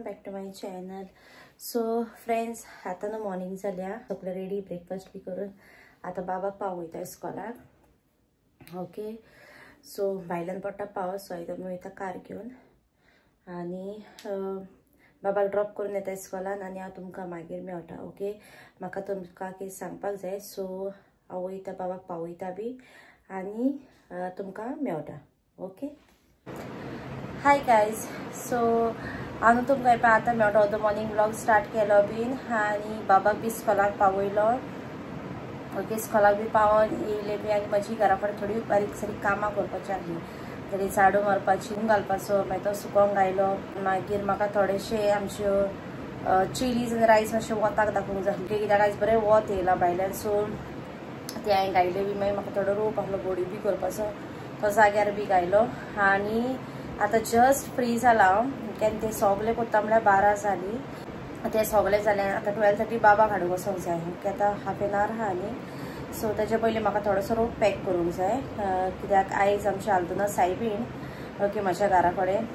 Back to my channel. So friends, आतां न्हू morning जाल्या, सगळें रेडी, ब्रेकफास्ट बी करून आतां बाबाक पावयता इस्कॉलाक. ओके, सो भायल्यान पडटा पावस, सो आमी वयता कार घेवन आनी बाबाक ड्रॉप करून येता इस्कॉलान आनी हांव तुमकां मागीर मेळटा. ओके, म्हाका तुमकां कितें सांगपाक जाय, सो हांव वयता बाबाक पावयता बी आनी तुमकां मेळटा. Okay, hi guys. सो हांव तुमकां पळय आतां मेळटा. अर्दो मॉर्निंग व्लॉग स्टार्ट केलो बीन आनी बाबाक बी स्कॉलाक पावयलो. ओके, स्कॉलाक बी पावोन येयले बी आनी म्हजी घरा कडेन थोडी बारीक सारीक कामां करपाची आसली. तरी झाडू मारपाची, घालपाचो, मागीर तो सुकोंक घायलो. मागीर म्हाका थोडेशे आमच्यो चिलीज आनी रायस मातशें वताक दाखोवंक जाय, कित्याक आयज बरें वत येयलां भायल्यान. सो ते हांवें घायले बी. मागीर म्हाका थोडो रोप आसलो बोडी बी करपाचो, तो जाग्यार बी घायलो. आनी आतां जस्ट फ्री जाला हांव, केन्ना ते सगळे कोत्ता म्हळ्यार 12 जाली. ते सगळे जाले आतां 12:30 बाबाक हाडूंक वचोंक जाय. ओके, आतां हाफ एन our आहा न्ही, सो तेजे पयलीं म्हाका थोडोसो रोप पॅक करूंक जाय, कित्याक आयज आमची आल्दोना सायबीण. ओके, म्हज्या घरा कडेन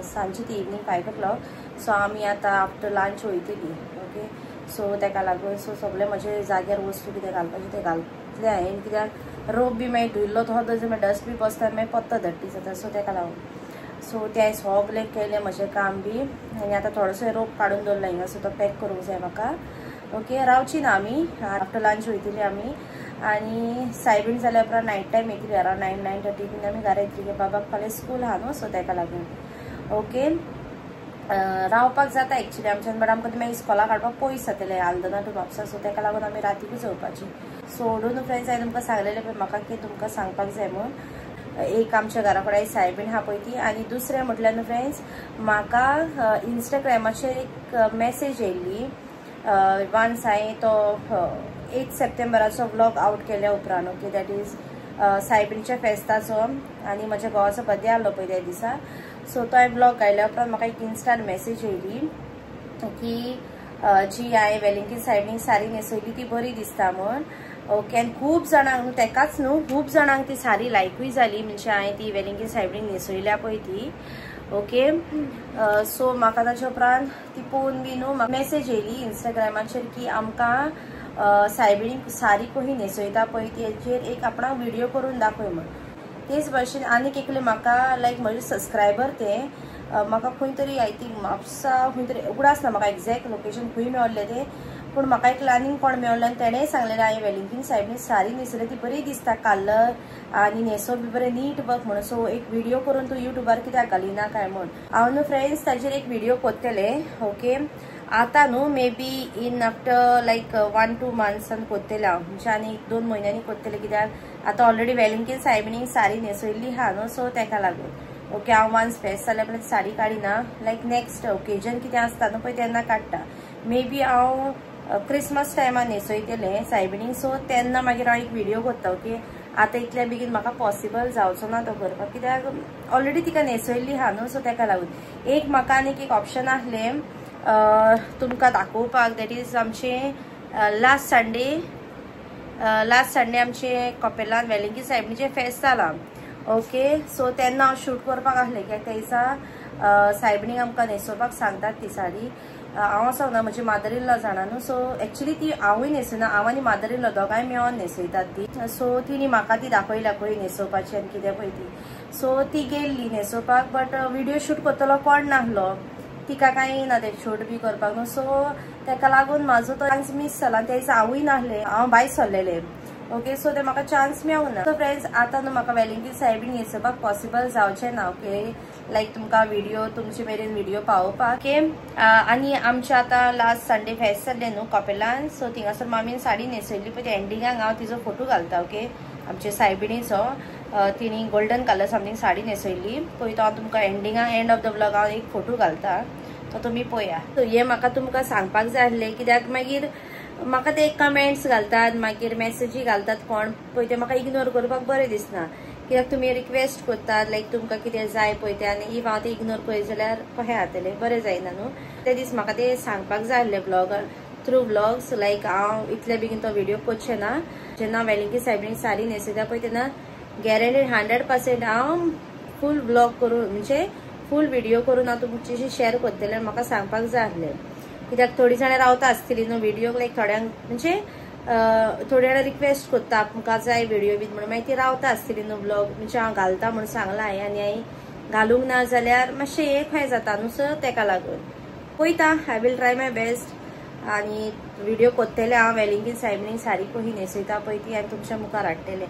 सांजची ती इवनींग 5 o'clock. सो आमी आतां आफ्टर लंच वयतली. ओके, सो तेका लागून सो सगळे म्हजे जाग्यार वस्तू कितें घालपाचें तें घालतलें हांवें, कित्याक रोप बी मागीर धुयल्लो तो मागीर डस्ट बी बसता, मागीर पत्तो धट्टी जाता. सो तेका लागून सो तें सगळें केलें म्हजें काम बी आनी आतां थोडोसो रोप काडून दवरला हिंगा, सो तो पॅक करूंक जाय म्हाका. ओके, रावची ना आमी, आफ्टर लंच वयतली आमी आनी सायबीण जाल्या उपरांत नायट टायम येतली, अरावंड 9-9:30 बीन आमी घरा येतली. बाबाक फाल्यां स्कूल आहा न्हू, सो तेका लागून. ओके, रावपाक जाता एक्चुली आमच्यान, बट आमकां मागीर इस्कॉलाक हाडपाक पयस जातलें आल्दोना टू म्हापसा, सो तेका लागून आमी रातीकूच येवपाची. सोडून फ्रेंड्स, हांवें तुमकां सांगलेलें पळय म्हाका की तुमकां सांगपाक जाय म्हूण. एक आमच्या घरा कडेन सायबीण आहा पळय ती, आनी दुसरें म्हटल्यार न्हू फ्रेंड्स, म्हाका इंस्टाग्रामाचेर एक मॅसेज येयल्ली वन्स हांवें तो 8 सप्टेंबराचो व्लॉग आवट केल्या उपरांत. ओके, that is सायबीणच्या फेस्ताचो आनी म्हज्या घोवाचो बर्थडे आहलो पळय त्या दिसा. सो तो हांवें व्लॉग घायल्या उपरांत म्हाका एक इन्स्टार मॅसेज येयली की जी हांवें वेलिंगकीन सायबीणीक सारी न्हेसयली ती बरी दिसता म्हूण. ओके, आनी खूब जाणांक न्हू तेकाच न्हू खूब जाणांक ती सारी लायकूय जाली, म्हणजे हांवें ती वेलिंगकीन सायबीणीक न्हेसयल्या पळय ती. ओके, सो म्हाका ताच्या उपरांत ती पळोवन बी न्हू मॅसेज येयली इंस्टाग्रामाचेर की आमकां सायबीणीक सारी कशी न्हेसयता पळय तेचेर एक आपणाक व्हिडियो करून दाखय म्हूण. तेच भाशेन आनीक एकले म्हाका लायक म्हजे सबस्क्रायबर ते म्हाका खंय तरी I think Mapusa खंय तरी उगडास ना म्हाका एग्जॅक्ट लोकेशन खंय मेवल्लें तें, पूण म्हाका एक आनीक कोण मेवलें आनी तेणेंय सांगलेलें हांवें वेलिंगकीन सायबीणीक सारी न्हेसयली ती बरी दिसता, कलर आनी न्हेसप बी बरें नीट वर्क म्हणून. सो एक व्हिडियो करून तूं युट्यूबार कित्याक घालिना काय म्हूण. हांव न्हू फ्रेंड्स ताजेर एक व्हिडियो कोत्तलें. ओके, आतां न्हू may be in after like 1-2 मंथ्सान कोत्तलें हांव, म्हणजे आनी 1-2 म्हयन्यांनी कोत्तलें, कित्याक आतां ऑलरेडी वेलिंगकीन सायबीणीक सारी न्हेसयल्ली आहा न्हू, सो तेका लागून. ओके, हांव वन्स फेस्त जाल्या उपरांत साडी काडिना, लायक नेक्स्ट ओकेजन कितें आसता न्हू पळय तेन्ना काडटा. मे बी हांव क्रिसमस टायमार न्हेसयतलें सायबीणीक, सो तेन्ना मागीर हांव एक व्हिडियो करता. ओके, आतां इतल्या बेगीन म्हाका पॉसिबल जावचो ना तो करपाक, कित्याक ऑलरेडी तिका न्हेसयल्ली आहा न्हू, सो तेका लागून. एक म्हाका आनीक एक ऑप्शन आसलें तुमकां दाखोवपाक, that is आमचें लास्ट संडे आमचें कपेलान वेलिंगी सायबीणीचें फेस्त जालां. ओके, सो तेन्ना हांव शूट करपाक आसलें, कित्याक त्या दिसा सायबीणीक आमकां न्हेसोवपाक सांगतात ती साडी. हांव सांगना म्हजी मादर इन लॉ जाणा न्हू, सो एक्चुली ती हांवूय न्हेसना, हांव आनी मादर इन लॉ दोगांय मेळोन न्हेसयतात ती. सो तिणी म्हाका ती दाखयल्या खंय न्हेसोवपाची आनी कितें पळय ती. सो ती गेल्ली न्हेसोवपाक, but video shoot करतलो कोण नासलो, तिका कांय ना तें शूट बी करपाक न्हू, सो तेका लागून म्हाजो तो चान्स मीस जाला. त्या दिसा हांवूय नासलें, हांव भायर सरलेलें. ओके, सो ते म्हाका चान्स मेळूंक ना. सो फ्रेंड्स, आतां न्हू म्हाका वेलिंगकीन सायबीण न्हेसोवपाक पॉसिबल जावचें ना. ओके, लायक तुमकां व्हिडियो तुमचे मेरेन व्हिडियो पावोवपाक. ओके, आनी आमचें आतां लास्ट संडे फेस्त जालें न्हू कपेलान, सो थिंगासर मामीन साडी न्हेसयल्ली पळय, एंडिंगाक हांव तिजो फोटो घालता. ओके, आमचे सायबिणीचो तिणी गोल्डन कलर समथींग साडी न्हेसयल्ली पळय, तो हांव तुमकां एंडिंगाक एंड ऑफ the vlog हांव एक फोटो घालता, तो तुमी पळया. सो हें म्हाका तुमकां सांगपाक जाय आसलें, कित्याक मागीर म्हाका ते कमेंट्स घालतात, मागीर मॅसेजी घालतात कोण पळय, ते म्हाका इग्नोर करपाक बरें दिसना, कित्याक तुमी रिक्वेस्ट करतात लायक तुमकां कितें जाय पळय तें, आनी if हांव तें इग्नोर करीत जाल्यार कशें जातलें, बरें जायना न्हू. ते दीस म्हाका ते सांगपाक जाय आसलें व्लॉग थ्रू व्लॉग्स, लायक हांव इतले बेगीन तो व्हिडियो करचें ना. जेन्ना वेलिंगकीन सायबीणीक सारी न्हेसयता पळय तेन्ना गॅरंटीड 100% हांव फूल व्लॉग करून म्हणजे फूल व्हिडिओ करून हांव तुमच्याशी शेअर करतलें. म्हाका सांगपाक जाय आसलें कित्याक थोडी जाणां रावता आसतली न्हू व्हिडिओ लायक थोड्यांक म्हणजे थोडी जाणां रिक्वेस्ट करता आमकां जाय व्हिडिओ बीन म्हणून, मागीर ती रावता आसतली न्हू ब्लॉग म्हणजे हांव घालता म्हणून सांगलां हांवें आनी हांवें घालूंक ना जाल्यार मातशें हें खंय जाता न्हू, सो तेका लागून पळयता. I will try my best आनी व्हिडिओ करतलें हांव वेलिंगीन सायबिणीक सारी कशी न्हेसयता पळय ती आनी तुमच्या मुखार हाडटलें.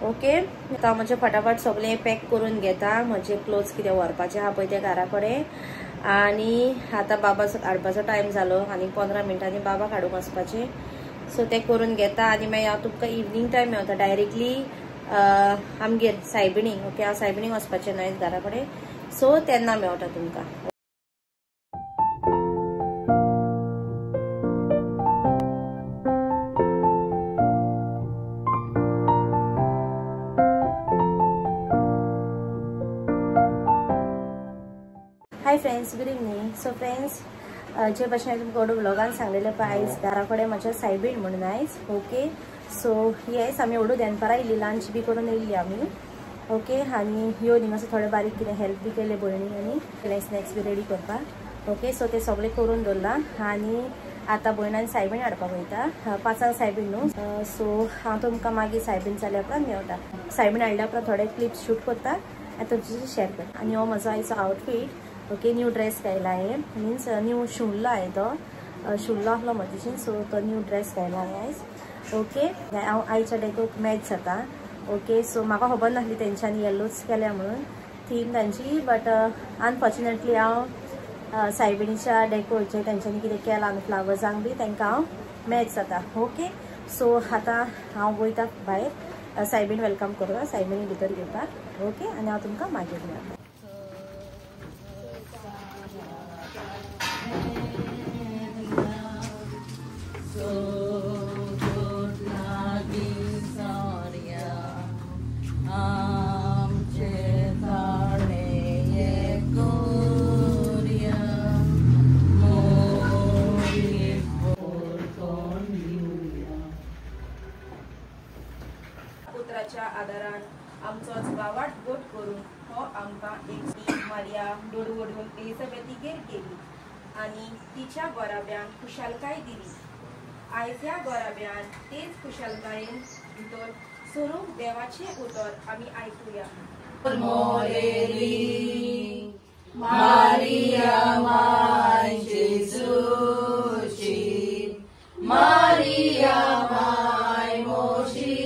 ओके आतां म्हजें फटाफट सगळें पॅक करून घेता, म्हजे क्लोथ्स कितें व्हरपाचे आहा पळय ते घरा कडेन. आनी आतां बाबा हाडपाचो टायम जालो आनी 15 मिनटांनी बाबाक हाडूंक वचपाचें, सो तें करून घेता आनी मागीर हांव तुमकां इवनींग टायम मेवता डायरेक्टली आमगेर सायबिणीक. ओके हांव सायबिणीक वचपाचें न्हय घरा कडेन, सो तेन्ना मेवता तुमकां. Hi friends, good evening. So friends, जे भशेन तुमकां ओडू व्लॉगान सांगलेलें पळय आयज घरा कडेन म्हज्या सायबीण म्हणून आयज. ओके सो येस आमी ओडू दनपारां येयली, लंच बी करून येयली आमी. ओके आनी येवन हिंगासर थोडे बारीक कितें हेल्प बी केले भयणी आनी स्नॅक्स बी रेडी करपाक. ओके सो ते सगळें करून दवरलां आनी आतां भयणान सायबीण हाडपाक वयता, 5 सायबीण न्हू. सो हांव तुमकां मागीर सायबीण जाल्या उपरांत मेवता. सायबीण हाडल्या उपरांत थोडे क्लिप्स शूट करता आनी तुमचे शेअर करता. आनी हो म्हजो आयचो आउटफीट. ओके न्यू ड्रेस घायला हांवें, मिन्स न्यू शिवल्लो हांवें, तो शिवल्लो आसलो म्हजेशीन, सो तो न्यू ड्रेस घायला हांवें आयज. ओके हांव आयच्या डेकोक मॅच जाता. ओके सो म्हाका खबर नासली तेंच्यांनी येल्लोच केल्या म्हणून थीम तांची, बट अनफॉर्च्युनेटली हांव सायबिणीच्या डेकोचे तेंच्यांनी कितें केलां न्हू फ्लावर्सांक बी तांकां हांव मॅच जाता. ओके सो आतां हांव वयता भायर सायबीण welcome करूं, सायबिणी भितर घेवपाक. ओके आनी हांव तुमकां मागीर मेळटा. उतराच्या आदारान आमचोच वावाट गोट करून हो आमकां एक मारिया डोडवडून एलिझाबेथीगेर गेली आनी तिच्या गोराब्यांक खुशालकाय दिली. आयज ह्या गोराब्यान तेच खुशालकायेन भितर सरूंक देवाचें उतर आमी आयकुया. मारिया my जेजूची, मारिया my मोशी,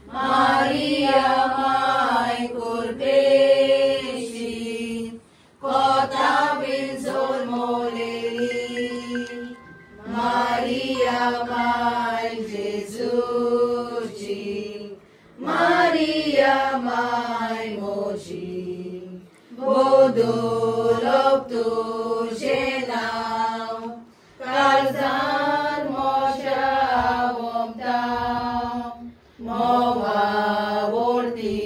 मारिया my कुर्बेशी, कोता बिन मोलेली, मारिया my जेजूची, मारिया my मोशी, बोदोलोप तुझे नाव, काळजान मोशा वोमता, मोवा वोडती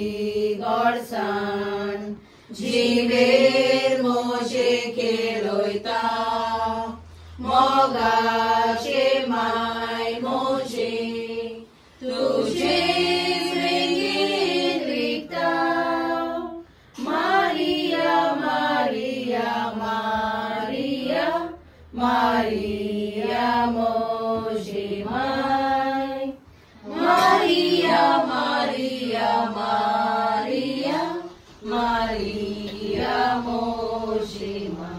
गोडसाण, जिबेर मोशे खेळयता, मोगाचे my मोशे, तुझेच बेगीन रिगता, मारिया मारिया मारिया मारिया मोशे my, Maria Maria Maria Maria मोशे my.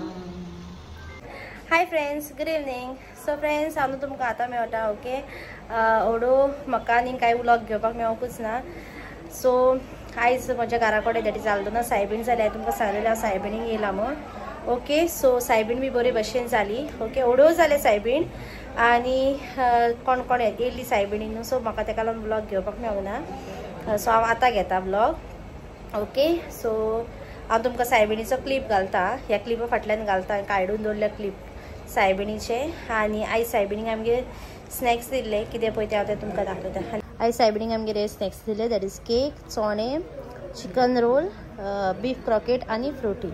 Hi friends, good evening. So friends, हांव तुमकां आतां मेळटा. ओके ओडो म्हाका आनी कांय व्लॉग घेवपाक मेळोंकूच ना. सो आयज म्हज्या घरा कडेन that is Aldona सायबीण जाली, हांवें तुमकां सांगलेलें हांव सायबिणीक येयलां म्हूण. ओके सो सायबीण बी बरे भशेन जाली. ओके ओडो जालें सायबीण आनी कोण कोण येयल्ली सायबिणी न्हू, सो म्हाका तेका लागून व्लॉग घेवपाक मेळूंक ना. सो हांव आतां घेता व्लॉग. ओके सो हांव तुमकां सायबिणीचो क्लिप घालता, ह्या क्लिपा फाटल्यान घालता, काडून दवरल्या क्लिप सायबिणीचे. आनी आयज सायबिणीक आमगेर स्नॅक्स दिल्ले, कितें पळय तें हांव तें तुमकां दाखयता. आयज सायबिणीक आमगेर स्नॅक्स दिले, that is cake, चोणे, चिकन रोल, बीफ क्रॉकेट आनी फ्रुटी.